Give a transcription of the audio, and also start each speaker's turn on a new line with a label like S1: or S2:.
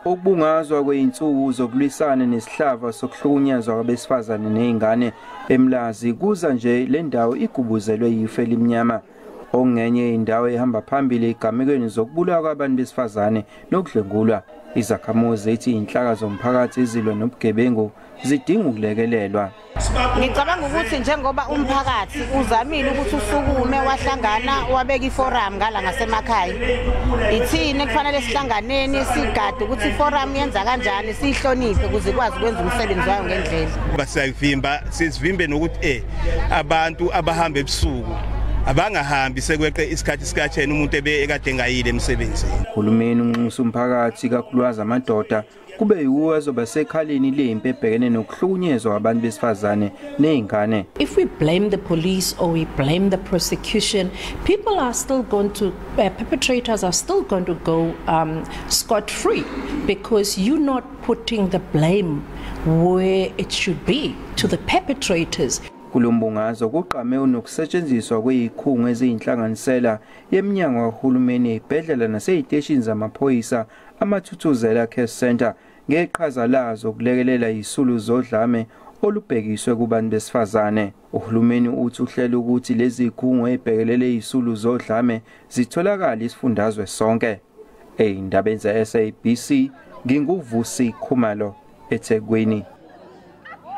S1: Ukubungazwa kwey'nsuku zokulwisana nesihlava sokuhlukunyezwa kwabesifazane ney'ngane eMlazi kuza nje le ndawo igubuzelwe yifu elimnyama, okungenye indawo ehamba phambili ezigamekweni zokubulawa kwabantu besifazane nokudlwengulwa. Izakhamuzi zithi iy'nhlaka zomphakathi ezilwa nobugebengu zidinga ukulekelelwa.
S2: Ngicabanga ukuthi njengoba umphakathi uzamile ukuthi usukume wahlangana wabeka iforum ngala ngasemakhaya, ithini kufanele sihlanganeni sigade ukuthi iforum yenza kanjani, siyihloniphe ukuze ikwazi ukwenza umsebenzi wayo ngendlela.
S3: Basiyavimba, sizivimbe nokuthi abantu abahamba ebusuku abangahambi sekweqe isikhathi sikachena umuntu ebe ekade engayile emsebenzini.
S1: Uhulumeni unxusa umphakathi kakhulukazi amadoda kube yiwo azoba sekhaleni lempi ebhekene nokuhlukunyezwa kwabantu besifazane nezingane.
S4: If we blame the police or we blame the prosecution, people are still going to perpetrators are still going to go scot-free because you're not putting the blame where it should be, to the perpetrators.
S1: Kulombungazo kugqame nokusetshenziswa kwezikhungo eziyinhlanganisela yeminyango kahulumeni, ezibhedlela naseziteshini zamaphoyisa amaThuthuzela Care Center ngeqhaza lazo kulekelela izisulu zodlame olubhekiswe kubantu besifazane. Uhulumeni uthi uhlela ukuthi lezi zikhungo ezibhekelele izisulu zodlame zitholakale isifundazwe sonke. Ey'ndabeni ze-SABC, nginguVusi Khumalo, eThekwini.